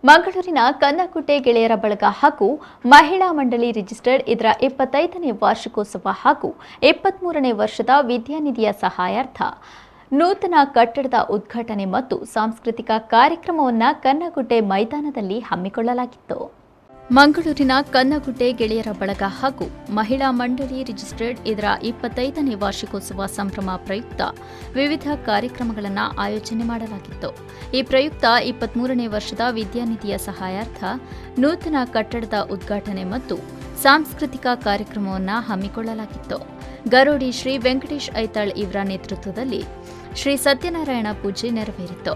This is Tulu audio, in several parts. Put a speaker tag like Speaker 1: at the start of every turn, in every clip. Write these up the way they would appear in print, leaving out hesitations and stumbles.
Speaker 1: ಮಂಗಳೂರಿನ ಕನ್ನಕುಟ್ಟೆ ಗೆಳೆಯರ ಬಳಗ ಹಾಗೂ ಮಹಿಳಾ ಮಂಡಳಿ ರಿಜಿಸ್ಟರ್ಡ್ ಇದರ 25ನೇ ವಾರ್ಷಿಕೋತ್ಸವ ಹಾಗೂ 23ನೇ ವರ್ಷದ ವಿದ್ಯಾನಿಧಿಯ ಸಹಾಯಾರ್ಥ ನೂತನ ಕಟ್ಟಡದ ಉದ್ಘಾಟನೆ ಮತ್ತು ಸಾಂಸ್ಕೃತಿಕ ಕಾರ್ಯಕ್ರಮವನ್ನು ಕನ್ನಗುಡ್ಡೆ ಮೈದಾನದಲ್ಲಿ ಹಮ್ಮಿಕೊಳ್ಳಲಾಗಿತ್ತು. ಮಂಗಳೂರಿನ ಕನ್ನಗುಡ್ಡೆ ಗೆಳೆಯರ ಬಳಗ ಹಾಗೂ ಮಹಿಳಾ ಮಂಡಳಿ ರಿಜಿಸ್ಟರ್ಡ್ ಇದರ 25ನೇ ವಾರ್ಷಿಕೋತ್ಸವ ಸಂಭ್ರಮ ಪ್ರಯುಕ್ತ ವಿವಿಧ ಕಾರ್ಯಕ್ರಮಗಳನ್ನು ಆಯೋಜನೆ ಮಾಡಲಾಗಿತ್ತು. ಈ ಪ್ರಯುಕ್ತ 23ನೇ ವರ್ಷದ ವಿದ್ಯಾನಿಧಿಯ ಸಹಾಯಾರ್ಥ ನೂತನ ಕಟ್ಟಡದ ಉದ್ಘಾಟನೆ ಮತ್ತು ಸಾಂಸ್ಕೃತಿಕ ಕಾರ್ಯಕ್ರಮವನ್ನು ಹಮ್ಮಿಕೊಳ್ಳಲಾಗಿತ್ತು. ಗರೋಡಿ ಶ್ರೀ ವೆಂಕಟೇಶ್ ಐತಾಳ್ ಇವರ ನೇತೃತ್ವದಲ್ಲಿ ಶ್ರೀ ಸತ್ಯನಾರಾಯಣ ಪೂಜೆ ನೆರವೇರಿತು.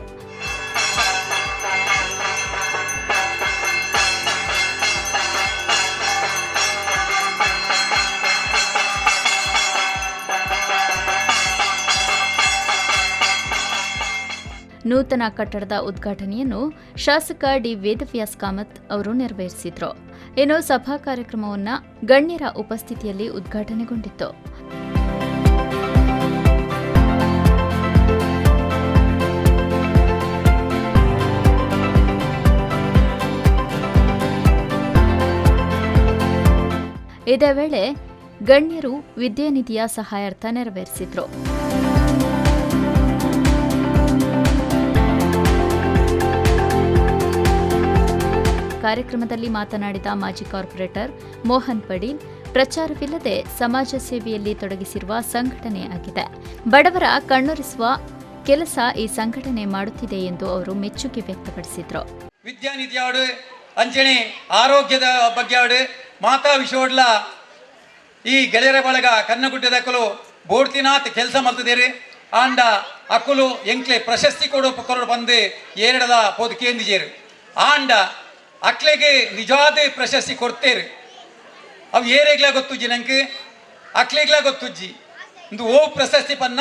Speaker 1: ನೂತನ ಕಟ್ಟಡದ ಉದ್ಘಾಟನೆಯನ್ನು ಶಾಸಕ ಡಿ ವೇದವ್ಯಾಸ್ ಕಾಮತ್ ಅವರು ನೆರವೇರಿಸಿದರು. ಇನ್ನು ಸಭಾ ಕಾರ್ಯಕ್ರಮವನ್ನು ಗಣ್ಯರ ಉಪಸ್ಥಿತಿಯಲ್ಲಿ ಉದ್ಘಾಟನೆಗೊಂಡಿತ್ತು. ಇದೇ ವೇಳೆ ಗಣ್ಯರು ವಿದ್ಯಾನಿಧಿಯ ಸಹಾಯಾರ್ಥ ನೆರವೇರಿಸಿದರು. ಕಾರ್ಯಕ್ರಮದಲ್ಲಿ ಮಾತನಾಡಿದ ಮಾಜಿ ಕಾರ್ಪೊರೇಟರ್ ಮೋಹನ್ ಪಡೀಲ್, ಪ್ರಚಾರವಿಲ್ಲದೆ ಸಮಾಜ ಸೇವೆಯಲ್ಲಿ ತೊಡಗಿಸಿರುವ ಸಂಘಟನೆ ಆಗಿದೆ. ಬಡವರ ಕಣ್ಣೊರೆಸುವ ಕೆಲಸ ಈ ಸಂಘಟನೆ ಮಾಡುತ್ತಿದೆ ಎಂದು ಅವರು ಮೆಚ್ಚುಗೆ ವ್ಯಕ್ತಪಡಿಸಿದರು.
Speaker 2: ವಿದ್ಯಾನಿಧಿಯಾಡು ಅಂಚನೆ ಆರೋಗ್ಯದ ಬಗ್ಗೆ ಆಡು ಮಾತಾ ವಿಷಯೋಡ್ಲ ಈ ಗೆಳೆಯರ ಬಳಗ ಕನ್ನಗುಡ್ಡೆದಕ್ಕಲು ಬೋಡ್ತಿನಾಥ್ ಕೆಲಸ ಮಲ್ತದೇರಿ. ಆಂಡ ಅಕ್ಕುಲು ಎಂಕ್ಲೆ ಪ್ರಶಸ್ತಿ ಕೊಡು ಕೊರಡು ಬಂದು ಏರಡದ ಪೋದು ಕೇಂದಿಜೇರು. ಆಂಡ ಅಕ್ಲೆಗೆ ನಿಜವಾದ ಪ್ರಶಸ್ತಿ ಕೊಡ್ತೇರು. ಅವು ಏರೆಗ್ಲ ಗೊತ್ತುಜ್ಜಿ, ನಂಗೆ ಅಕ್ಲೆಗ್ಲ ಗೊತ್ತುಜ್ಜಿ. ಇಂದು ಓ ಪ್ರಶಸ್ತಿ ಪನ್ನ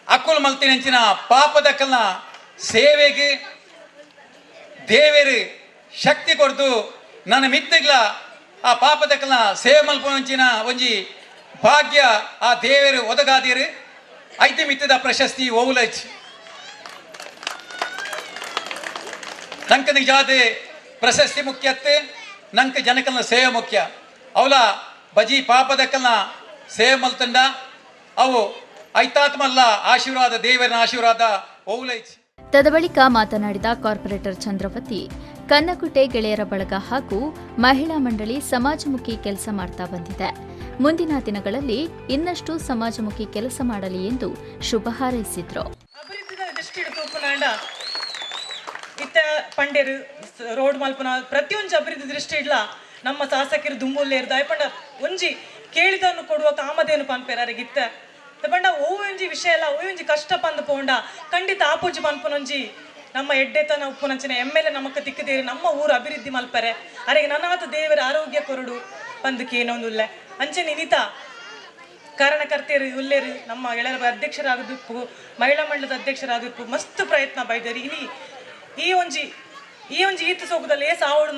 Speaker 2: ಅಕ್ಕುಲು ಮಲ್ತಿನಂಚಿನ ಪಾಪದಕ್ಕಲ್ನ ಸೇವೆಗೆ ದೇವೇರು ಶಕ್ತಿ ಕೊಡ್ದು ನನ್ನ ಮಿತ್ತಿಗ್ಲ ಆ ಪಾಪದಕ್ಕಲ್ನ ಸೇವೆ ಮಲ್ಪುನಂಚಿನ ಒಂಜಿ ಭಾಗ್ಯ ಆ ದೇವೇರು ಒದಗಾದಿರು. ಐತಿ ಮಿತ್ತದ ಪ್ರಶಸ್ತಿ ಓವುಲಚ್ ನಂಗೆ ನಿಜಾದ ಪ್ರಶಸ್ತಿ ಮುಖ್ಯತ್ತೆ, ನಂಗೆ ಜನಕಲ್ನ ಸೇವೆ ಮುಖ್ಯ. ಅವಲ ಬಜಿ ಪಾಪದಕ್ಕಲ್ನ ಸೇವೆ ಮಲ್ತಂಡ ಅವು ಐತಾತ್ಮಲ್ಲ ಆಶೀರ್ವಾದ, ದೇವರ ಆಶೀರ್ವಾದ ಓವುಲೈಚ್.
Speaker 1: ತದ ಬಳಿಕ ಮಾತನಾಡಿದ ಕಾರ್ಪೊರೇಟರ್ ಚಂದ್ರವತಿ, ಕನ್ನಗುಡ್ಡೆ ಗೆಳೆಯರ ಬಳಗ ಹಾಗೂ ಮಹಿಳಾ ಮಂಡಳಿ ಸಮಾಜಮುಖಿ ಕೆಲಸ ಮಾಡ್ತಾ ಬಂದಿದೆ. ಮುಂದಿನ ದಿನಗಳಲ್ಲಿ ಇನ್ನಷ್ಟು ಸಮಾಜಮುಖಿ ಕೆಲಸ ಮಾಡಲಿ ಎಂದು ಶುಭ ಹಾರೈಸಿದರು.
Speaker 3: ಅಭಿವೃದ್ಧಿದ ದೃಷ್ಟಿಡ್ ತೂಪುನಾಂಡ ಇತ್ತ ಪಂಡೆರು ರೋಡ್ ಮಲ್ಪುನ ಪ್ರತಿಯೊಂಜಿ ಅಭಿವೃದ್ಧಿ ದೃಷ್ಟಿ ಇಡ್ಲ ನಮ್ಮ ಶಾಸಕರು ದುಂಬುಲ್ಲೇರು. ದಾಯಪಂಡ ಒಂಜಿ ಕೇಳಿದನ್ನು ಕೊಡುವ ಕಾಮಧೇನು ಪನ್ಪೇರು ಅರೆಗೆ ಇತ್ತ. ಪಂಡ ಒವು ಒಂಜಿ ವಿಷಯ ಅಲ್ಲ, ಒವು ಒಂಜಿ ಕಷ್ಟ ಪಂದ್ ಪೋಂಡ ಖಂಡಿತ ಆಪೋಜಿ ಪನ್ಪುನೊಂಜಿ ನಮ್ಮ ಎಡ್ಡೆತನ ಉಪ್ಪುನಂಚಿನ ಎಮ್ ಎಲ್ ಎ ನಮಕ್ ತಿಕ್ಕದೇರಿ ನಮ್ಮ ಊರು ಅಭಿವೃದ್ಧಿ ಮಲ್ಪರೆ. ಅರೆಗೆ ನನಾತ ದೇವರ ಆರೋಗ್ಯ ಕೊರಡು ಪಂದ್ ಕೇನೊಂದುಲ್ಲೆ. ಅಂಚನೆ ಇನಿತ ಕಾರಣಕರ್ತೆಯರು ಉಲ್ಲೇರು, ನಮ್ಮ ಗೆಳೆಯರ ಅಧ್ಯಕ್ಷರಾಗದಿಪ್ಪು, ಮಹಿಳಾ ಮಂಡಲದ ಅಧ್ಯಕ್ಷರಾದಿಪ್ಪು, ಮಸ್ತ್ ಪ್ರಯತ್ನ ಬೈದರು. ಇನಿ ಈ ಒಂಜಿ ಈತ ಸೋಕುದಲ್ಲಿ ಏ ಸಾವಡು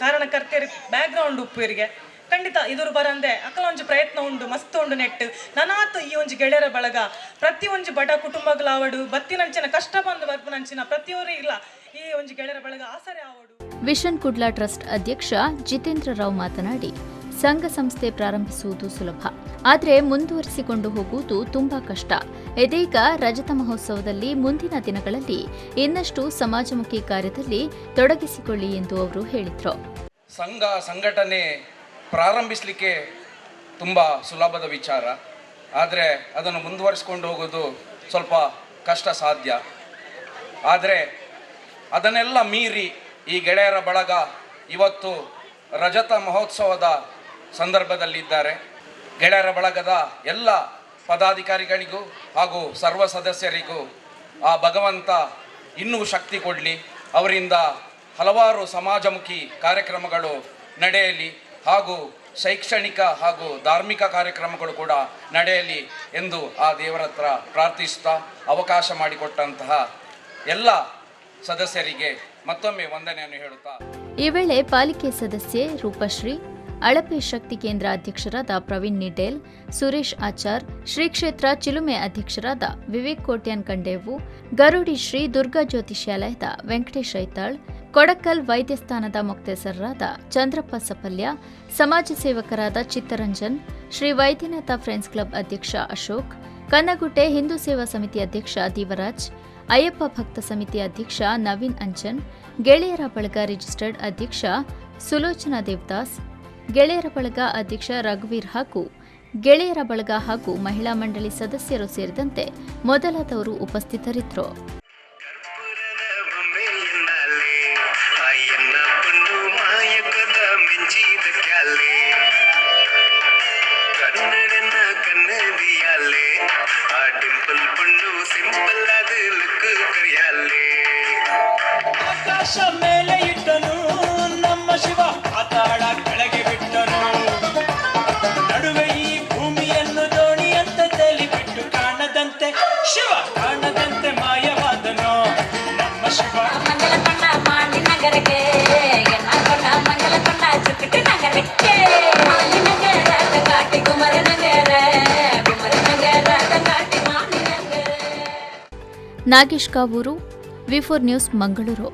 Speaker 3: ಕಾರಣಕರ್ತೆಯರು ಬ್ಯಾಕ್ ಗ್ರೌಂಡ್ ಉಪ್ಪು ಇವರಿಗೆ ಖಂಡಿತ ಇದುರು ಬರಂದೆ ಅಕಲ ಒಂಜಿ ಪ್ರಯತ್ನ ಉಂಡು, ಮಸ್ತ್ ಉಂಡು ನೆಟ್. ನನಾತ್ ಈ ಒಂಜಿ ಗೆಳೆಯರ ಬಳಗ ಪ್ರತಿ ಒಂಜಿ ಬಡ ಕುಟುಂಬಗಳಾವಡು, ಬತ್ತಿನಂಚಿನ ಕಷ್ಟ ಬಂದು ಬರ್ಪುನಂಚಿನ ಪ್ರತಿಯೊರು ಇಲ್ಲ ಈ ಒಂಜಿ ಗೆಳೆಯರ ಬಳಗ ಆಸರೆ ಆವಡು.
Speaker 1: ವಿಷನ್ ಕುಡ್ಲಾ ಟ್ರಸ್ಟ್ ಅಧ್ಯಕ್ಷ ಜಿತೇಂದ್ರ ರಾವ್ ಮಾತನಾಡಿ, ಸಂಘ ಸಂಸ್ಥೆ ಪ್ರಾರಂಭಿಸುವುದು ಸುಲಭ, ಆದರೆ ಮುಂದುವರಿಸಿಕೊಂಡು ಹೋಗುವುದು ತುಂಬಾ ಕಷ್ಟ. ಇದೀಗ ರಜತ ಮಹೋತ್ಸವದಲ್ಲಿ ಮುಂದಿನ ದಿನಗಳಲ್ಲಿ ಇನ್ನಷ್ಟು ಸಮಾಜಮುಖಿ ಕಾರ್ಯದಲ್ಲಿ ತೊಡಗಿಸಿಕೊಳ್ಳಿ ಎಂದು ಅವರು ಹೇಳಿದರು.
Speaker 4: ಸಂಘ ಸಂಘಟನೆ ಪ್ರಾರಂಭಿಸಲಿಕ್ಕೆ ತುಂಬ ಸುಲಭದ ವಿಚಾರ, ಆದರೆ ಅದನ್ನು ಮುಂದುವರಿಸ್ಕೊಂಡು ಹೋಗೋದು ಸ್ವಲ್ಪ ಕಷ್ಟ ಸಾಧ್ಯ. ಆದರೆ ಅದನ್ನೆಲ್ಲ ಮೀರಿ ಈ ಗೆಳೆಯರ ಬಳಗ ಇವತ್ತು ರಜತ ಮಹೋತ್ಸವದ ಸಂದರ್ಭದಲ್ಲಿದ್ದಾರೆ. ಗೆಳೆಯರ ಬಳಗದ ಎಲ್ಲ ಪದಾಧಿಕಾರಿಗಳಿಗೂ ಹಾಗೂ ಸರ್ವ ಸದಸ್ಯರಿಗೂ ಆ ಭಗವಂತ ಇನ್ನೂ ಶಕ್ತಿ ಕೊಡಲಿ. ಅವರಿಂದ ಹಲವಾರು ಸಮಾಜಮುಖಿ ಕಾರ್ಯಕ್ರಮಗಳು ನಡೆಯಲಿ ಹಾಗೂ ಶೈಕ್ಷಣಿಕ ಹಾಗೂ ಧಾರ್ಮಿಕ ಕಾರ್ಯಕ್ರಮಗಳು ಕೂಡ ನಡೆಯಲಿ ಎಂದು ಆ ದೇವರ ಹತ್ರ ಪ್ರಾರ್ಥಿಸುತ್ತಾ, ಅವಕಾಶ ಮಾಡಿಕೊಟ್ಟಂತಹ ಎಲ್ಲ ಸದಸ್ಯರಿಗೆ ಮತ್ತೊಮ್ಮೆ ವಂದನೆಯನ್ನು ಹೇಳುತ್ತಾ.
Speaker 1: ಈ ವೇಳೆ ಪಾಲಿಕೆ ಸದಸ್ಯೆ ರೂಪಶ್ರೀ, ಅಳಪೆ ಶಕ್ತಿ ಕೇಂದ್ರ ಅಧ್ಯಕ್ಷರಾದ ಪ್ರವೀಣ್ ನಿಡೇಲ್, ಸುರೇಶ್ ಆಚಾರ್, ಶ್ರೀ ಕ್ಷೇತ್ರ ಚಿಲುಮೆ ಅಧ್ಯಕ್ಷರಾದ ವಿವೇಕ್ ಕೋಟ್ಯಾನ್ ಕಂಡೇವು, ಗರುಡಿ ಶ್ರೀ ದುರ್ಗಾ ಜ್ಯೋತಿಷ್ಯಾಲಯದ ವೆಂಕಟೇಶ್ ಐತಾಳ್, ಕೊಡಕ್ಕಲ್ ವೈದ್ಯಸ್ಥಾನದ ಮೊಕ್ತೇಸರರಾದ ಚಂದ್ರಪ್ಪ ಸಪಲ್ಯ, ಸಮಾಜ ಸೇವಕರಾದ ಚಿತ್ತರಂಜನ್, ಶ್ರೀ ವೈದ್ಯನಾಥ ಫ್ರೆಂಡ್ಸ್ ಕ್ಲಬ್ ಅಧ್ಯಕ್ಷ ಅಶೋಕ್, ಕನ್ನಗುಟ್ಟೆ ಹಿಂದೂ ಸೇವಾ ಸಮಿತಿ ಅಧ್ಯಕ್ಷ ದೇವರಾಜ್, ಅಯ್ಯಪ್ಪ ಭಕ್ತ ಸಮಿತಿ ಅಧ್ಯಕ್ಷ ನವೀನ್ ಅಂಚನ್, ಗೆಳೆಯರ ಬಳಗ ರಿಜಿಸ್ಟರ್ಡ್ ಅಧ್ಯಕ್ಷ ಸುಲೋಚನಾ ದೇವದಾಸ್, ಗೆಳೆಯರ ಬಳಗ ಅಧ್ಯಕ್ಷ ರಘುವೀರ್ ಹಾಗೂ ಗೆಳೆಯರ ಬಳಗ ಹಾಗೂ ಮಹಿಳಾ ಮಂಡಳಿ ಸದಸ್ಯರು ಸೇರಿದಂತೆ ಮೊದಲಾದವರು ಉಪಸ್ಥಿತರಿದ್ದರು.
Speaker 5: ಕರ್ಪೂರದ ಬೊಂಬೆಯನ್ನಾಲೆ ಆಯನ್ನ ಪಣ್ಣು ಮಾಯಕದ ಮಿಂಚಿದ ಕ್ಯಾಲೆ ಕನ್ನಡನ ಕನ್ನಡಿಯಾಲೆ ಆ ಡಿಂಪಲ್ ಪಣ್ಣು ಸಿಂಪಲ್ ಆದ ಲುಕ್ ಕರಿಯಾಲೆ.
Speaker 6: ಆಕಾಶ ಮೇಲೆ ಇಟ್ಟನು ನಮ್ಮ ಶಿವ, ಪಾತಾಳ ಕೆಳಗೆ ಬಿಟ್ಟನು. ನಡುವೆ ಈ ಭೂಮಿಯನ್ನು ದೋಣಿಯಂತೆ ತೇಲಿ ಬಿಟ್ಟು, ಕಾಣದಂತೆ ಶಿವ, ಕಾಣದಂತೆ ಮಾಯವಾದನು ನಮ್ಮ ಶಿವ.
Speaker 7: ಮಂಗಲ கொண்ட மாண்டி நகருக்கு என்ன கொண்ட மங்கள கொண்ட சுக்கிட்டு நகருக்கு மாலி நகர காட்டி குமர நகர குமர நகர காட்டி மாலி நகர.
Speaker 1: ನಾಗೇಶ್ ಕಾವೂರು, ವಿ4 ನ್ಯೂಸ್, ಮಂಗಳೂರು.